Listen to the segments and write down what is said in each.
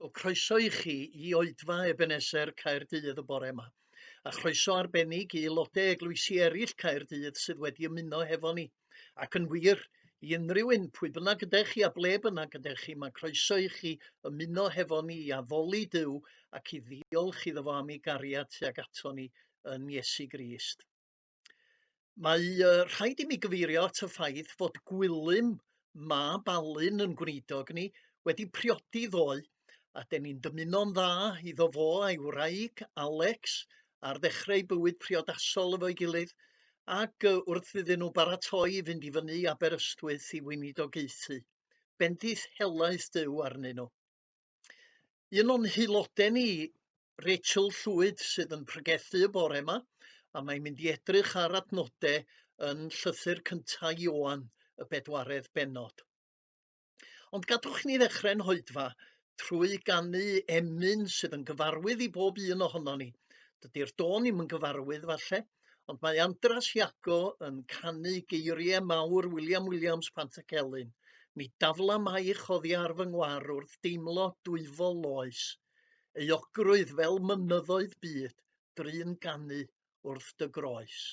Wel, croeso i chi i oedfa Ebeneser Caerdydd y bore yma, a chroeso arbennig i aelodau eglwysi eraill Caerdydd sydd wedi ymuno hefo ni. Ac yn wir, i unrhyw un, pwy bynnag ydych chi a ble bynnag ydych chi, mae croeso i chi ymuno hefo ni i addoli Duw ac i ddiolch iddo fo am ei gariad tuag ato ni yn Iesu Grist. Mae yy rhaid i mi gyfeirio at y ffaith fod Gwilym mab Alun yn gweinidog ni wedi priodi ddoe, a 'den ni'n dymuno'n dda iddo fo a'i wraig, Alex, ar ddechrau eu bywyd priodasol efo'i gilydd, ac yy wrth iddyn nhw baratoi i fynd i fyny i Aberystwyth i weinidogaethu. Bendith helaeth Duw arnyn nhw. Un o'n haelodau ni, Rachel Llwyd, sydd yn pregethu y bore yma, a mae'n mynd i edrych ar adnodau yn llythyr cyntaf Ioan, y bedwaredd bennod. Ond gadwch ni ddechrau'n hoedfa trwy ganu emyn sydd yn gyfarwydd i bob un ohonon ni. Dydy'r dôn ddim yn gyfarwydd falle, Ond mae Andras Iago yn canu geiriau mawr William Williams Pantycelyn, Mi dafla maich oddi ar fy ngwar wrth deimlo dwyfol loes, euogrwydd fel mynyddoedd byd, drin ganu wrth dy groes.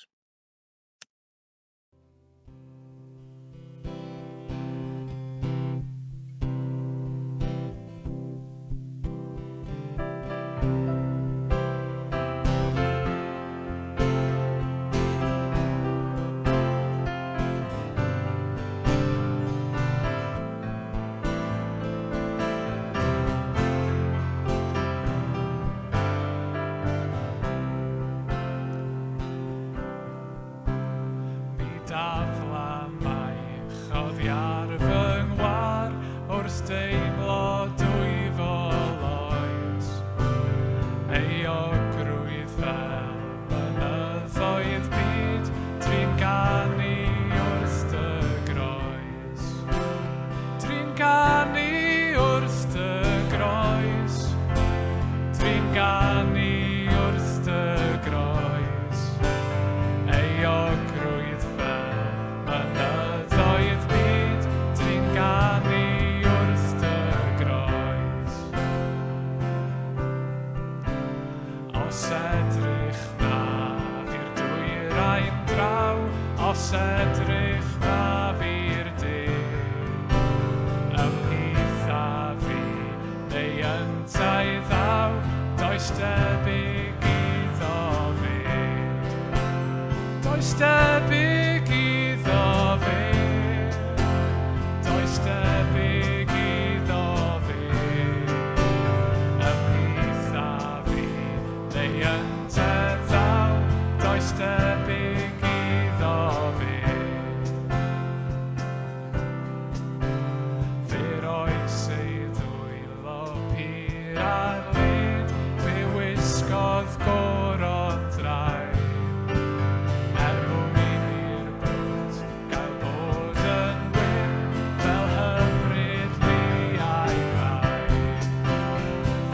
Mi dafla maich oddi ar fy ngwar wrth deimlo dwyfol oes. Euogrwydd fel mynyddoedd byd, trin ganu wrth dy groes. Trin ganu wrth dy groes. Trin ganu wrth dy groes. Euogrwydd fel mynyddoedd byd, trin ganu wrth dy groes. Os edrych naf i'r dwyrain draw, os edrych naf i'r de, ymhlith a fi neu yntau ddaw, does debyg iddo fe. Does debyg iddo fe. Does debyg iddo fe. Ymhlith a fi neu ynte ddaw, does debyg iddo fe. Fe roes ei ddwylo pur ar led, fe wisgodd goron ddraen, er mwyn i'r bwt gael bod yn wyn, fel hyfryd liau Mai.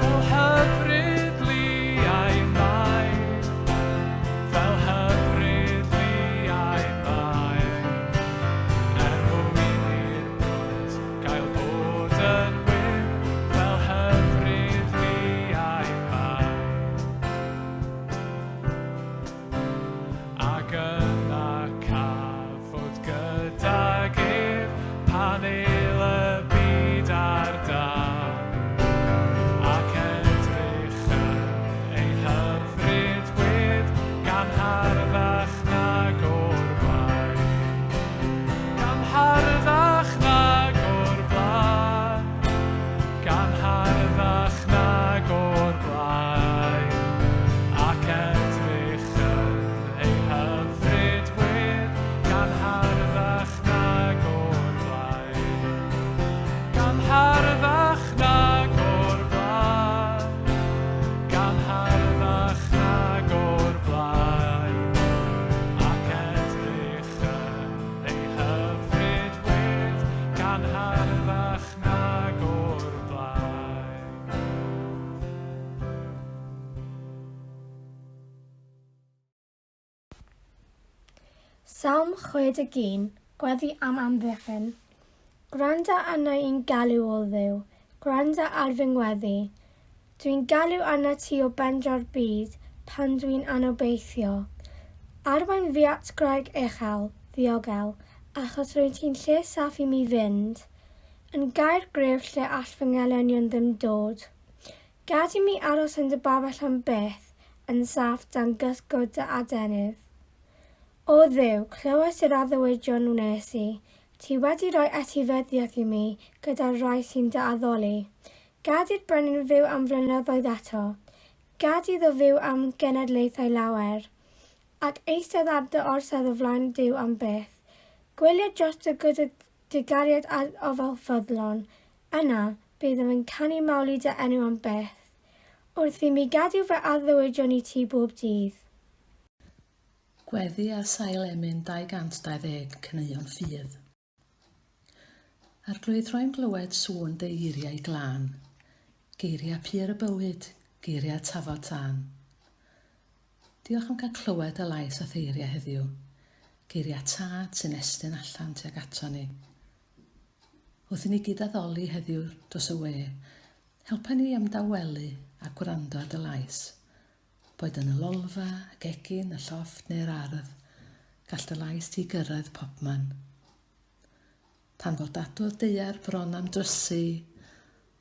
Fel hyfryd liau Mai, fel hyfryd liau Mai, er mwyn i'r bwt Gael bod yn wyn fel hyfryd liau Mai. Ac yna cafod gydag ef pan eil y byd ar dân, ac edrych yn ei hyfryd wedd gan harddach nag o'r blaen. Gan harddach nag o'r blaen, gan harddach nag o'r blaen, ac edrych yn ei hyfryd wedd, gan harddach nag o'r blaen, gan harddach nag o'r blaen, gan harddach nag o'r blaen, ac edrych Yn ei hyfryd wedd, gan harddach nag o'r blaen. Salm 61, Gweddi am Amddiffyn. Gwranda arna i'n galw, O Dduw. Gwranda ar fy ngweddi. Dwi'n galw arnat ti o ben draw'r byd pan dwi'n anobeithio. Arwain fi at graig uchel, ddiogel, achos rwyt ti'n lle saff i mi fynd. Yn gaer gref lle all fy ngelynion ddim dod. Gad i mi aros yn dy babell am byth, yn saff dan gysgod dy adenydd. O Dduw, clywais yr addewidion wnes i. Ti wedi rhoi etifeddiaeth i mi gyda'r rhai sy'n dy addoli. Gad i'r brenin fyw am flynyddoedd eto. Gad iddo fyw am genedlaethau lawer. Ac eistedd ar dy orsedd o flaen Duw am byth. Gwylio dros dy gyda dy gariad a ofal ffyddlon. Yna, byddaf yn canu mawl i dy enw am byth. Wrth i mi gadw fy addewidion i ti bob dydd. Gweddi ar sail emyn 220 Caneuon Ffydd. Arglwydd rhoi'm glywed sŵn dy eiriau glân, Geiriau pur y bywyd, geiriau tafod tân. Diolch am gael clywed dy lais a'th eiriau heddiw, geiriau tad sy'n estyn allan tuag ato ni. Wrth i ni gyd addoli heddiw dros y we, helpa ni i ymdawelu a gwrando ar dy lais. Boed yn y lolfa, y gegin, y llofft neu'r ardd, gall dy lais di gyrraedd pobman. Pan fo dadwr daear bron am drysu,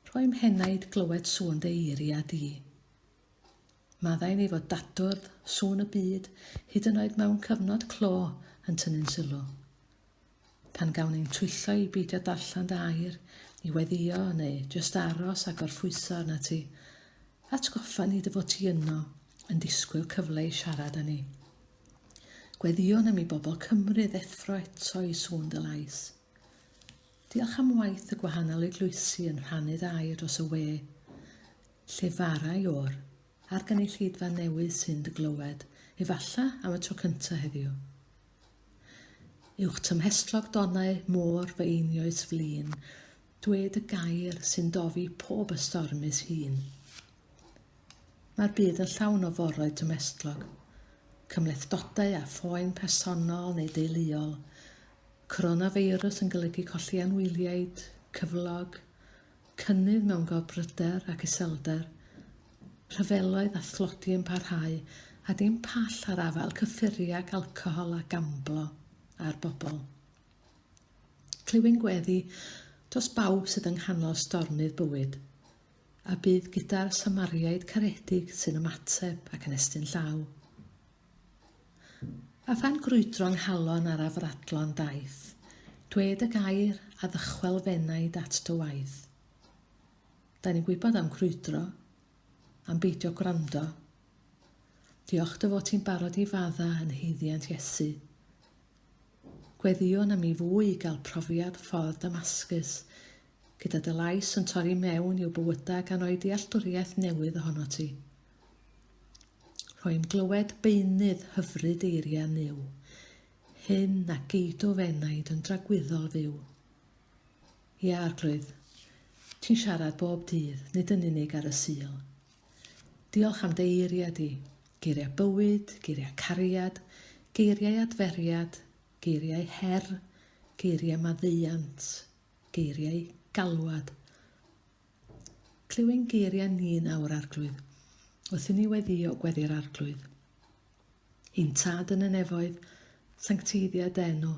rhoi mhenaid glywed sŵn dy eiriau di. Maddau ni fod dadwrdd sŵn y byd, hyd yn oed mewn cyfnod clo, yn tynnu'n sylw. Pan gawn ein twyllo i beidio darllen dy air, i weddïo neu jyst aros a gorffwyso arnat ti, atgoffa ni dy fod ti yno yn disgwyl cyfle i siarad â ni. Gweddïwn am i bobl Cymru ddeffro eto i sŵn dy lais. Diolch am waith y gwahanol eglwysi yn rhannu dy air dros y we. Llefarai o'r a'r gynulleidfa newydd sy'n dy glywed, efalla am y tro cyntaf heddiw. Uwch tymhestlog donnau môr fy einioes flin, dwed y gair sy'n dofi pob ystormus hun. Mae'r byd yn llawn o foroedd tymhestlog, cymhlethdodau a phoen personol neu deuluol, coronafeirws yn golygu colli anwyliaid, cyflog, cynnydd mewn gorbryder ac iselder, rhyfeloedd a thlodi yn parhau, a dim pall ar afael cyffuriau ac alcohol a gamblo ar bobl. Clywyn gweddi dros bawb sydd yng nghanol stormydd bywyd, a bydd gyda'r Samariaid caredig sy'n ymateb ac yn estyn llaw. A phan grwydro 'nghalon ar afradlon daith, Dwed y gair a ddychwel f'enaid at dy waith. Da ni'n gwybod am crwydro, am beidio gwrando. Diolch dy fod ti'n barod i fadda yn haeddiant Iesu. Gweddïwn am i fwy gael profiad ffordd Damascus, gyda dy lais yn torri mewn i'w bywydau gan roi dealltwriaeth newydd ohono ti. Rhoi'm glywed beunydd hyfryd eiriau Nuw, Hyn a geidw f'enaid yn dragwyddol fyw. Ie, Arglwydd, ti'n siarad bob dydd, nid yn unig ar y Sul. Diolch am dy eiriau di, geiriau bywyd, geiriau cariad, geiriau adferiad, geiriau her, geiriau maddeuant, geiriau galwad. Clyw ein geiriau ni yn awr, Arglwydd, wrth i ni weddïo gweddi'r Arglwydd. Ein Tad yn y nefoedd, sancteiddia dy enw,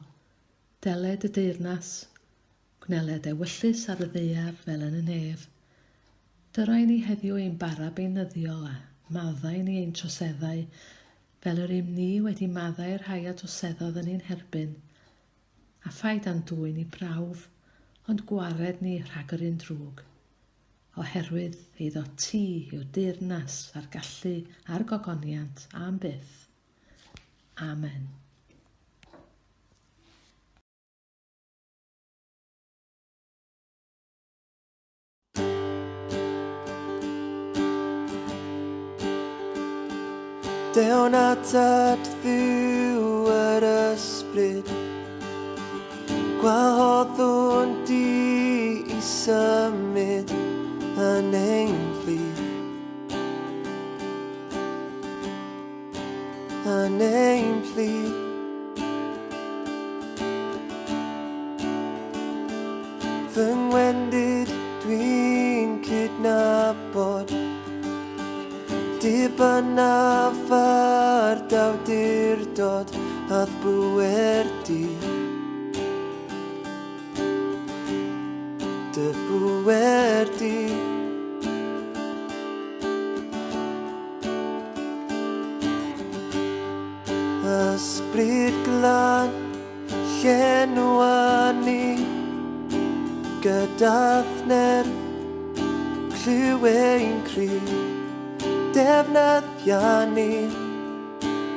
deled y deyrnas, gwneled ewyllys ar y ddaear fel yn y nef. Dyro i ni heddiw ein bara beunyddiol a maddau ni ein troseddau, fel yr ym ni wedi maddau i'r rhai a droseddodd yn ein herbyn. A phaid â'n dwyn i brawf, ond gwared ni rhag yr un drwg. Oherwydd eiddo ti yw'r deyrnas a'r gallu a'r gogoniant am byth. Amen. Dewn atat Dduw yr ysbryd, Gwahoddwn di i symud yn ein plith. Yn ein plith. Fy ngwendid dwi'n. gydnabod Dibynnaf ar d'awdurdod a'th bŵer di. Dy bŵer di. Ysbryd glân, llenwa ni gyda'th nerth, clyw ein cri, defnyddia ni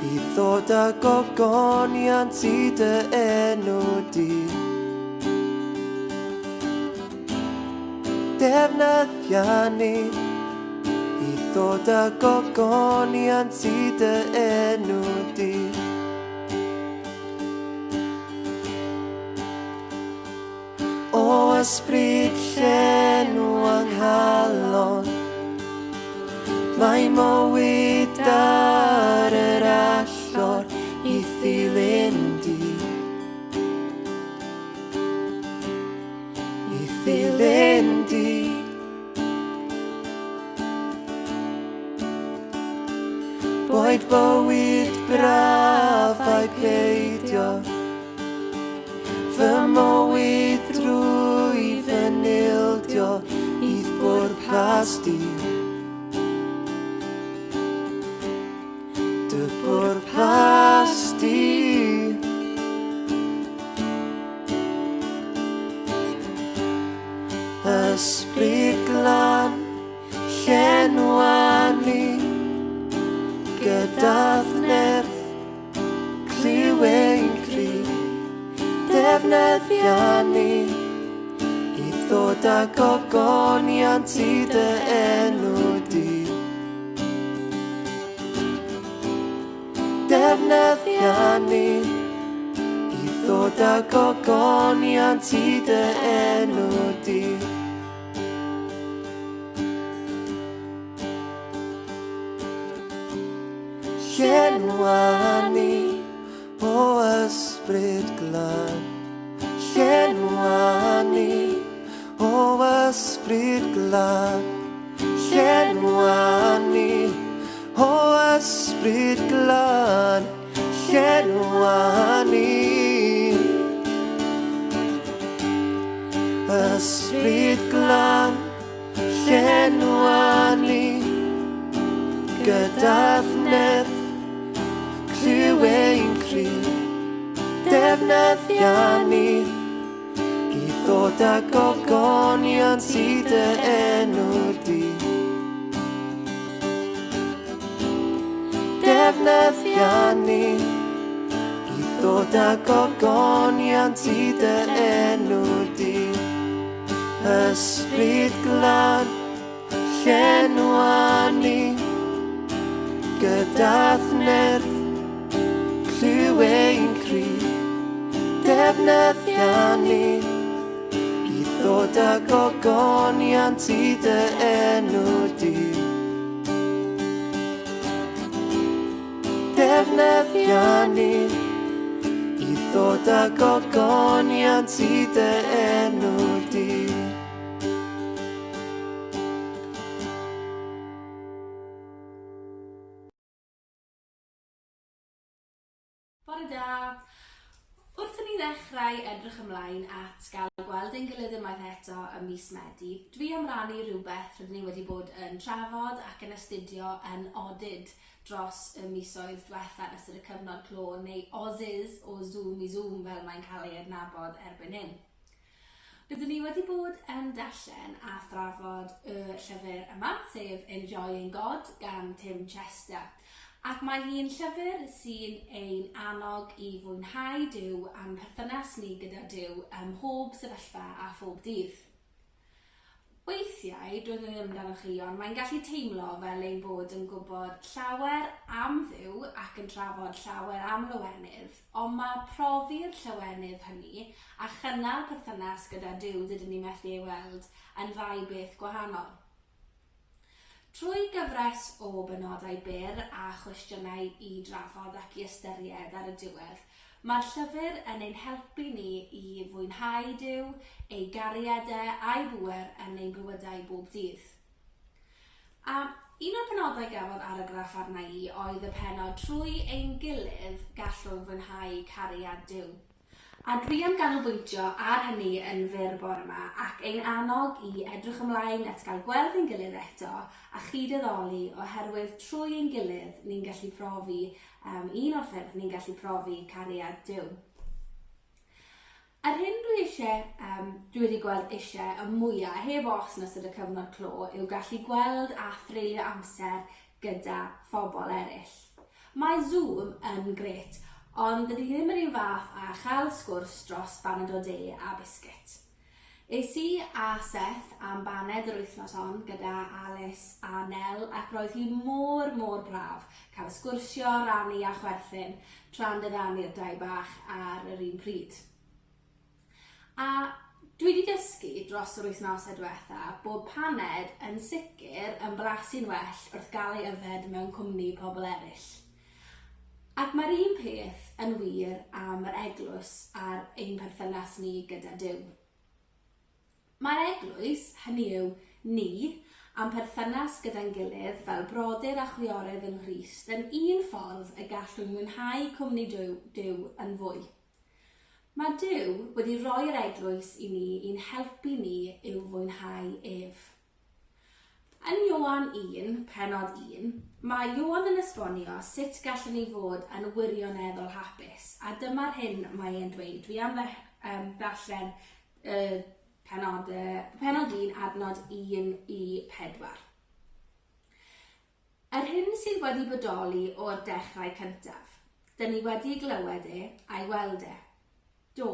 i ddod â gogoniant i dy enw di. Defnyddia ni i ddod â gogoniant i dy enw di. O ysbryd llenw anghalon, mae mywyd ar yr allor i ddilyn di. I ddilyn di. Boed bywyd braf ai peidio, fy mywyd drwy fy nildio i'th bwrpas di. Dy bwrpas di. Ysbryd glân, llenwa ni gyda'th nerth, clyw ein cri, defnyddia ni i ddod â gogoniant i dy enw di. Defnyddia ni i ddod â gogoniant i dy enw di. Llenwa ni o ysbryd glân, llenwa ni o ysbryd glân, llenwa ni o ysbryd glân, llenwa ni. Ysbryd glân, llenwa ni gyda'th nerth, clyw ein cri, defnyddia ni i ddod â gogoniant i dy enw di. Defnyddia ni i ddod â gogoniant i dy enw di. Ysbryd glân, llenwa ni gyda'th nerth, clyw ein cri, defnyddia ni i ddod â gogoniant i dy enw di. Defnyddia ni i ddod â gogoniant i dy enw di. Bore da! Wrth i ni ddechrau edrych ymlaen at gael gweld ein gilydd unwaith eto ym mis Medi, dwi am rannu rhywbeth rydyn ni wedi bod yn trafod ac yn astudio yn odid dros y misoedd diwetha yn ystod y cyfnod clo, neu Aussies o Zoom i Zoom fel mae'n cael ei adnabod erbyn hyn. Rydyn ni wedi bod yn darllen a thrafod y llyfr yma, sef Enjoying God gan Tim Chester. Ac mae hi'n llyfr sy'n ein annog i fwynhau Duw a'n perthynas ni gyda Duw ym mhob sefyllfa a phob dydd. Weithiau, dwi ddim amdanoch chi, ond mae'n gallu teimlo fel ein bod yn gwybod llawer am Dduw ac yn trafod llawer am lawenydd, ond mae profi'r llawenydd hynny a chynnal perthynas gyda Duw dydyn ni methu ei weld yn ddau beth gwahanol. Trwy gyfres o benodau byr a chwestiynau i drafod ac i ystyried ar y diwedd, mae'r llyfr yn ein helpu ni i fwynhau Duw, ei gariad e a'i bŵer yn ein bywydau bob dydd. A un o'r penodau gafodd argraff arna i oedd y pennod 'Trwy ein gilydd gallwn fwynhau cariad Duw'. A dwi am ganolbwyntio ar hynny yn fyr bore 'ma ac ein annog i edrych ymlaen at gael gweld ein gilydd eto a chyd-addoli oherwydd trwy ein gilydd ni'n gallu profi um, un o'r ffyrdd ni'n gallu profi cariad Duw. Yr hyn dwi eisiau, um, dwi wedi gweld eisiau y mwyaf, heb os yn ystod y cyfnod clo, yw gallu gweld a threulio amser gyda phobl eraill. Mae Zoom yn grêt, ond dydy hi ddim yr un fath â chael sgwrs dros baned o de a biscuit. Es i a Seth am baned yr wythnos hon gyda Alice a Nel ac roedd hi mor, mor braf cael sgwrsio, rannu a chwerthin tra'n diddanu'r dau bach ar yr un pryd. A dwi 'di dysgu dros yr wythnosau diwetha bod paned yn sicr yn blasu'n well wrth gael ei yfed mewn cwmni pobl eraill. Ac mae'r un peth yn wir am yr eglwys a'r ein perthynas ni gyda Duw. Mae'r eglwys, hynny yw, ni, a'n perthynas gyda'n gilydd fel brodyr a chwiorydd yng Nghrist yn un ffordd y gallwn mwynhau cwmni Duw, Duw yn fwy. Mae Duw wedi rhoi'r eglwys i ni i'n helpu ni i'w fwynhau ef. Yn Ioan 1, pennod 1, mae Ioan yn esbonio sut gallwn ni fod yn wirioneddol hapus, a dyma'r hyn mae e'n dweud. Dwi am um, ddarllen y penod, pennod 1, adnod 1 i 4. Yr hyn sydd wedi bodoli o'r dechrau cyntaf. Dyn ni wedi ei glywed e a'i weld e. Do,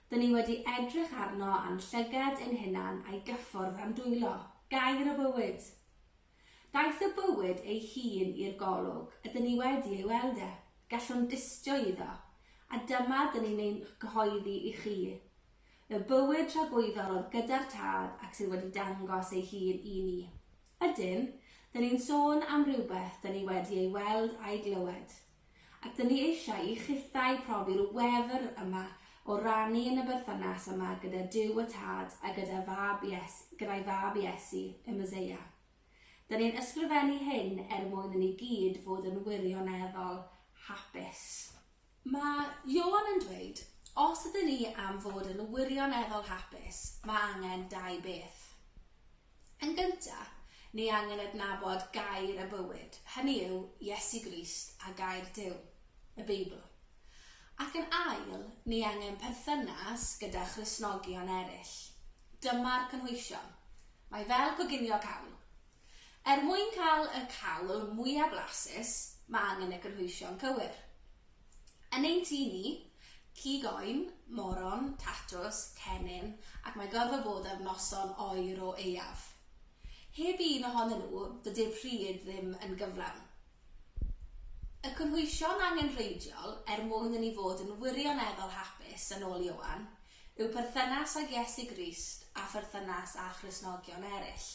dyn ni wedi edrych arno â'n llygad ein hunan a'i gyffwrdd â'n dwylo, gair y bywyd. Daeth y bywyd ei hun i'r golwg, a dyn ni wedi ei weld e. Gallwn dystio iddo. A dyma dyn ni'n ei gyhoeddi i chi. Y bywyd tragwyddol oedd gyda'r Tad ac sydd wedi dangos ei hun i ni. Ydyn, dyn ni'n sôn am rywbeth dyn ni wedi ei weld a'i glywed. Ac dyn ni eisiau i chithau profi'r wefr yma o rannu yn y berthynas yma gyda Duw y Tad a gyda fab Ies, gyda'i fab Iesu, y Meseia. Dyn ni'n ysgrifennu hyn er mwyn i ni gyd fod yn wirioneddol hapus. Mae Ioan yn dweud, os ydyn ni am fod yn wirioneddol hapus, mae angen dau beth. Yn gyntaf, ni angen adnabod gair y bywyd, hynny yw, Iesu Grist a gair Duw, y Beibl. Ac yn ail, ni angen perthynas gyda Christnogion eraill. Dyma'r cynhwysion. Mae fel coginio cawl. Er mwyn cael y cawl mwyaf blasus, mae angen y cynhwysion cywir. Yn ein tŷ ni, cig oen, moron, tatws, cennin, ac mae gorfod bod ar noson oer o aeaf. Heb un ohonyn nhw, dydy'r pryd ddim yn gyflawn. Y cynhwysion angenrheidiol er mwyn i ni fod yn wirioneddol hapus, yn ôl Ioan, yw perthynas ag Iesu Grist a pherthynas â Christnogion eraill.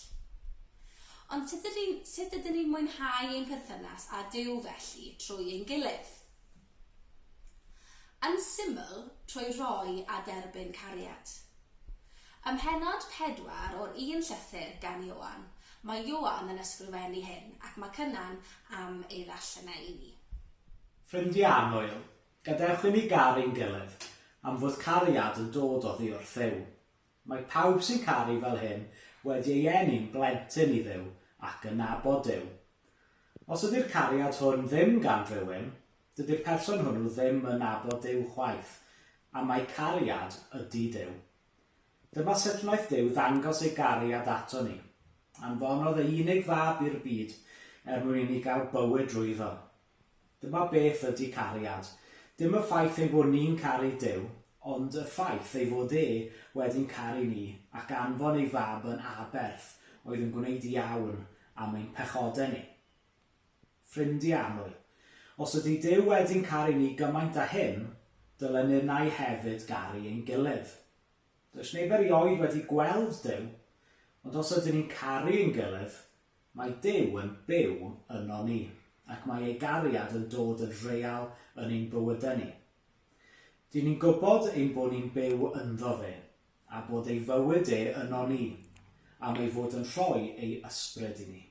Ond sut ydyn, sut ydyn ni'n mwynhau ein perthynas â Duw felly trwy ein gilydd? Yn syml, trwy roi a derbyn cariad. Ym mhennod 4 o'r un llythyr gan Ioan, mae Ioan yn ysgrifennu hyn ac mae Cynan am ei ddarllen e i ni. Ffrindiau annwyl, Gadewch i ni garu'n gilydd, am fod cariad yn dod oddi wrth Dduw. Mae pawb sy'n caru fel hyn wedi ei eni'n blentyn i Dduw ac yn nabod Duw. Os ydy'r cariad hwn ddim gan rywun, dydy'r person hwnnw ddim yn nabod Duw chwaith, am mai cariad ydy Duw. Dyma sut wnaeth Duw ddangos ei gariad ato ni. Anfonodd ei unig fab i'r byd er mwyn i ni gael bywyd drwyddo. Dyma beth ydy cariad. Dim y ffaith ein bod ni'n caru Duw, ond y ffaith ei fod e wedi'n caru ni ac anfon ei Fab yn aberth oedd yn gwneud iawn am ein pechodau ni. Ffrindiau annwyl, os ydy Duw wedi'n caru ni gymaint â hyn, dylen ninnau hefyd garu ein gilydd. Does neb erioed wedi gweld Duw, ond os ydyn ni'n caru ein gilydd, Mae Duw yn byw ynon ni, ac mae ei gariad yn dod yn real yn ein bywydau ni. Dyn ni'n gwybod ein bod ni'n byw ynddo fe, a bod ei fywyd e ynon ni, am ei fod yn rhoi ei ysbryd i ni.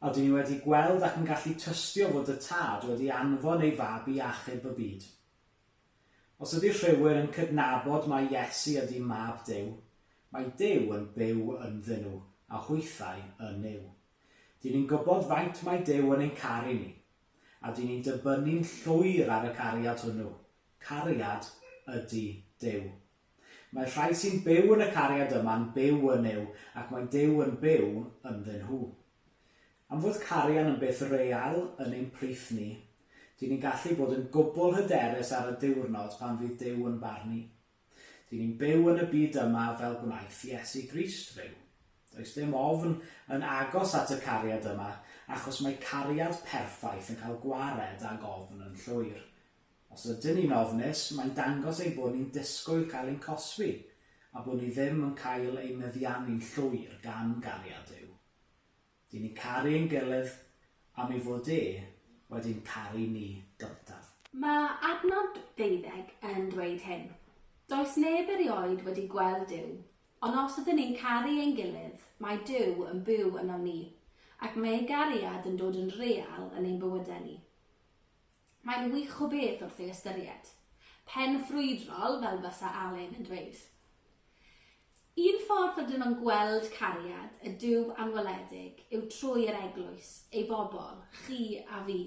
A dyn ni wedi gweld ac yn gallu tystio fod y Tad wedi anfon ei Fab i achub y byd. Os ydy rhywun yn cydnabod mai Iesu ydy Mab Duw, mae Duw yn byw ynddyn nhw, a hwythau yn Nuw. Dyn ni'n gwybod faint mae Duw yn ein caru ni, a dyn ni'n dibynnu'n llwyr ar y cariad hwnnw. Cariad ydy Duw. Mae'r rhai sy'n byw yn y cariad yma'n byw yn Nuw, ac mae Duw yn byw ynddyn nhw. Am fod carian yn beth real yn ein plith ni, dyn ni'n gallu bod yn gwbl hyderus ar y diwrnod pan fydd Duw yn barnu. Dyn ni'n byw yn y byd yma fel gwnaeth Iesu Grist fyw. Does dim ofn yn agos at y cariad yma, achos mae cariad perffaith yn cael gwared ag ofn yn llwyr. Os ydyn ni'n ofnus, mae'n dangos ein bod ni'n disgwyl cael ein cosbi, a bod ni ddim yn cael ein meddiannu'n llwyr gan gariad Duw. Dyn ni'n caru ein gilydd am ei fod e wedi'n caru ni gyntaf. Mae adnod deuddeg yn dweud hyn, Does neb erioed wedi gweld Duw, ond os ydyn ni'n caru ein gilydd, mae Duw yn byw ynom ni, ac mae ei gariad yn dod yn real yn ein bywydau ni. Mae'n wych o beth wrth ei ystyried. Pen ffrwydrol, fel fysa Alun yn dweud. Un ffordd rydym yn gweld cariad y Duw anweledig yw trwy yr eglwys, ei bobl, chi a fi.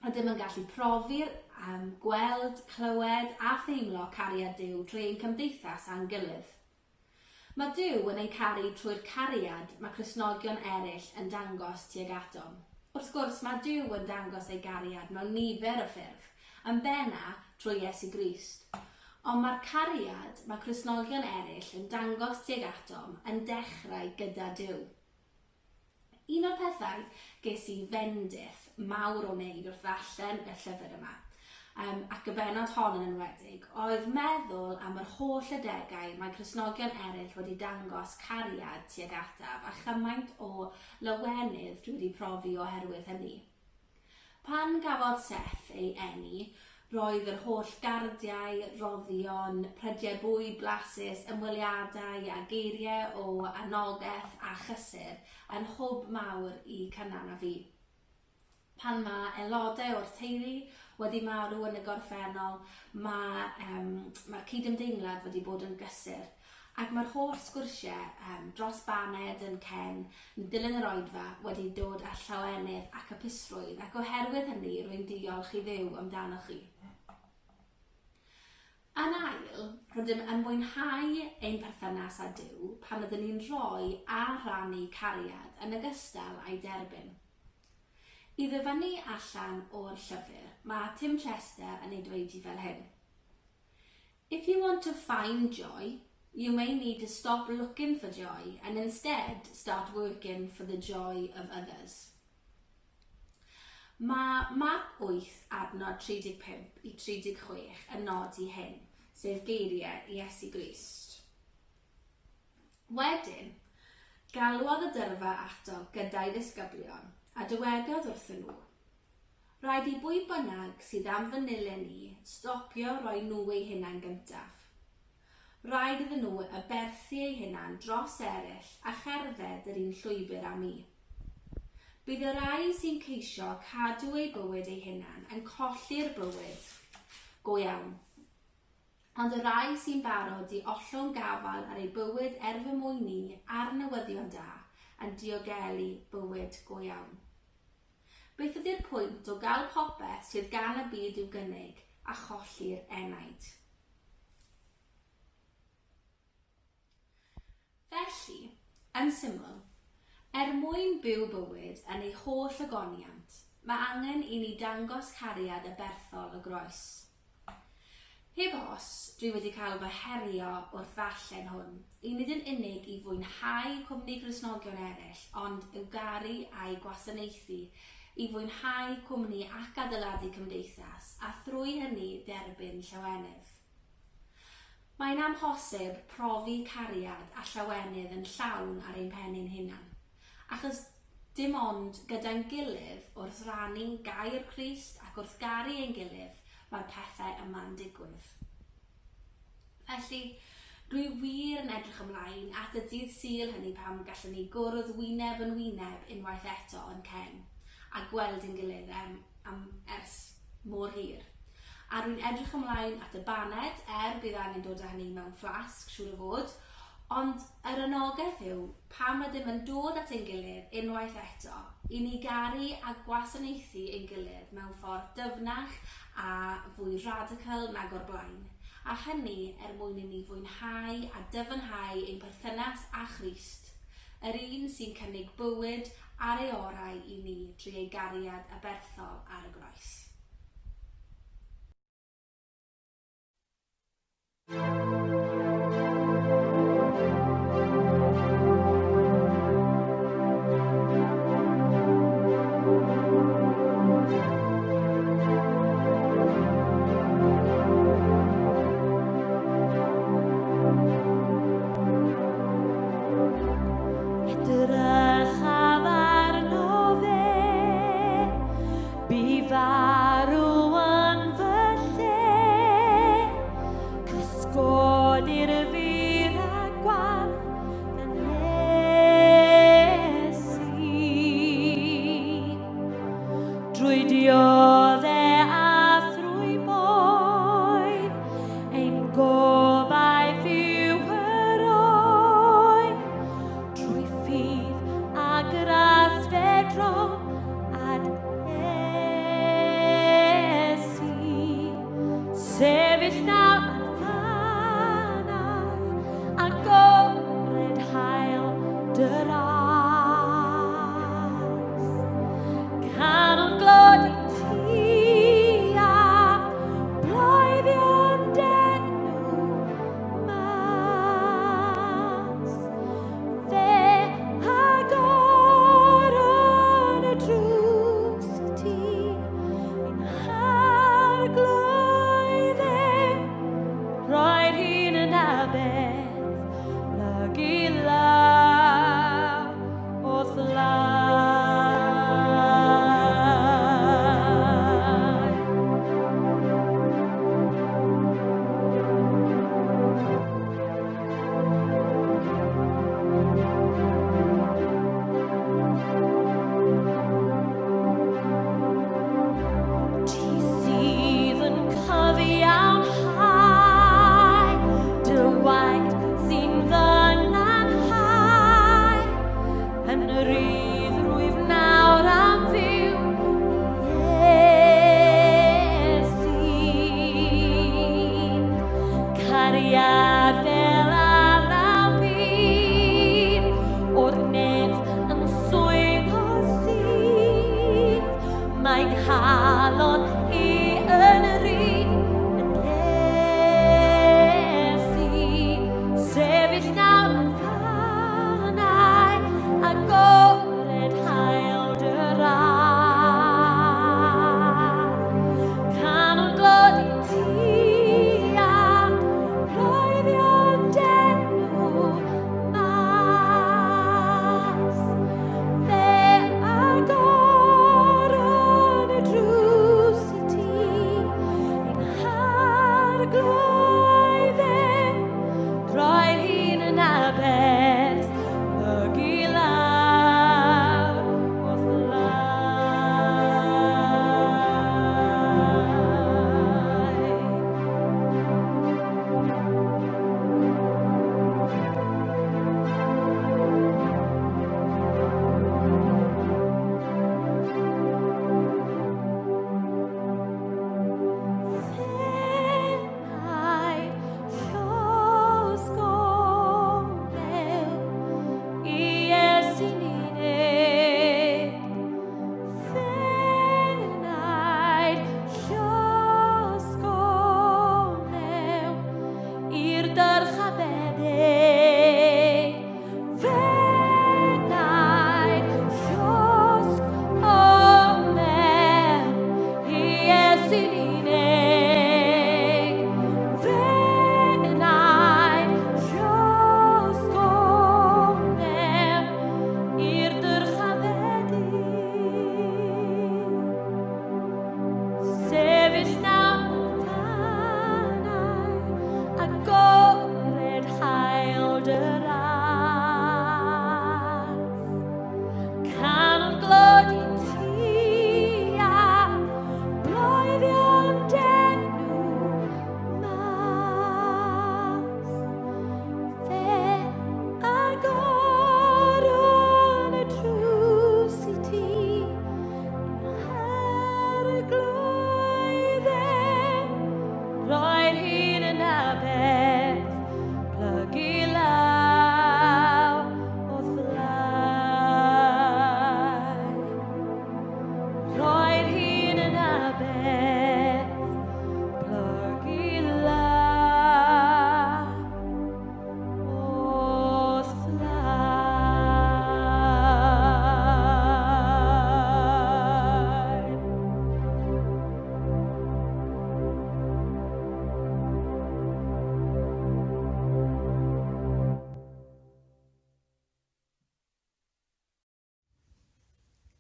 Rydym yn gallu profi'r um, gweld, clywed a theimlo cariad Duw trwy ein cymdeithas a'n gilydd. Mae Duw yn ein caru trwy'r cariad mae Cristnogion eraill yn dangos tuag atom. Wrth gwrs, mae Duw yn dangos ei gariad mewn nifer o ffyrdd, yn benna trwy Iesu Grist. Ond mae'r cariad mae Cristnogion eraill yn dangos tuag atom yn dechrau gyda Duw. Un o'r pethau ges i fendith mawr o wneud wrth ddarllen y llyfr yma, um, ac y bennod hon yn enwedig, oedd meddwl am yr holl adegau mae Cristnogion eraill wedi dangos cariad tuag ataf a chymaint o lawenydd dwi wedi profi oherwydd hynny. Pan gafodd Seth ei eni, roedd yr holl gardiau, rhoddion, prydiau bwyd blasus, ymweliadau a geiriau o anogaeth a chysur yn hwb mawr i Cynan a fi. Pan mae aelodau o'r teulu wedi marw yn y gorffennol, mae, um, mae'r cydymdeimlad wedi bod yn gysur Ac mae'r holl sgwrsiau um, dros baned yn Ken yn dilyn yr oedfa wedi dod â llawenydd ac hapusrwydd, ac oherwydd hynny rwy'n diolch i Dduw amdanoch chi. Yn ail, rydym yn mwynhau ein perthynas â Duw pan ydyn ni'n rhoi a rhannu cariad yn ogystal â'i derbyn. I ddyfynnu allan o'r llyfr, mae Tim Chester yn ei dweud hi fel hyn. If you want to find joy, you may need to stop looking for joy and instead start working for the joy of others. Mae Marc 8 adnod 35 i 36 yn nodi hyn, sef geiriau Iesu Grist. Wedyn, galwodd y dyrfa ato gyda'i ddisgyblion, a dywedodd wrthyn nhw, Rhaid i bwy bynnag sydd am fy nilyn i stopio rhoi nhw eu hunain gyntaf. Rhaid iddyn nhw aberthu eu hunain dros eraill a cherdded yr un llwybr â mi. Bydd y rhai sy'n ceisio cadw eu bywyd eu hunain yn colli'r bywyd go iawn. Ond y rhai sy'n barod i ollwng gafael ar eu bywyd er fy mwyn i a'r newyddion da yn diogelu bywyd go iawn. Beth ydi'r pwynt o gael popeth sydd gan y byd i'w gynnig a cholli'r enaid? Felly, yn syml, er mwyn byw bywyd yn ei holl ogoniant, mae angen i ni dangos cariad aberthol y groes. Heb os, dwi wedi cael fy herio wrth ddarllen hwn, i nid yn unig i fwynhau cwmni Cristnogion eraill, ond i'w garu a'u gwasanaethu, i fwynhau cwmni ac adeiladu cymdeithas, a thrwy hynny derbyn llawenydd. Mae'n amhosib profi cariad a llawenydd yn llawn ar ein pen ein hunan, achos Dim ond gyda'n gilydd wrth rannu gair Crist ac wrth garu ein gilydd mae'r pethau yma'n digwydd. Felly, Dwi wir yn edrych ymlaen at y dydd Sul hynny pam gallwn ni gwrdd wyneb yn wyneb unwaith eto yn Cen a gweld ein gilydd am, am ers mor hir. A rwy'n edrych ymlaen at y baned, er bydd angen dod â hynny mewn fflasg, siŵr o fod, ond yr anogaeth yw pam ydym yn dod at ein gilydd unwaith eto i ni garu a gwasanaethu ein gilydd mewn ffordd dyfnach a fwy radical nag o'r blaen, a hynny er mwyn i ni fwynhau a dyfnhau ein perthynas â Christ, yr un sy'n cynnig bywyd ar ei orau i ni drwy ei gariad aberthol ar y groes. Edrychaf arno fe, bu farw yn fy lle, cysgod i'r fur a gwal fy nes i. Drwy diodde a thrwy boen, ein gobaith yw yr oen. Drwy ffydd a gras fedrom ad Iesu. Sefyll nawr ar fanau, agored hael dy ras. Canwn glod i ti a bloeddion d'enw mas. Fe agoron y drws i ti, ein harglwydd e, roi'r hun yn aberth, blygu law wrth law. Ti sydd yn cyfiawnhau, dy waed sy'n fy nglanhau. Yn rhydd rwyf nawr am fyw Iesu. Cariad fel alaw pur, o'r nef yn swyno sydd. Mae nghalon i yn rhydd yn Iesu. Sefyll nawr ar fannau, agored hael dy ras. Canwn glod i ti a bloeddion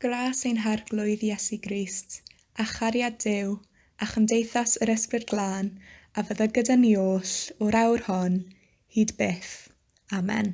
Gras ein Harglwydd Iesu Grist, a chariad Duw, a chymdeithas yr Ysbryd Glân, a fyddo gyda ni oll, o'r awr hon, hyd byth. Amen.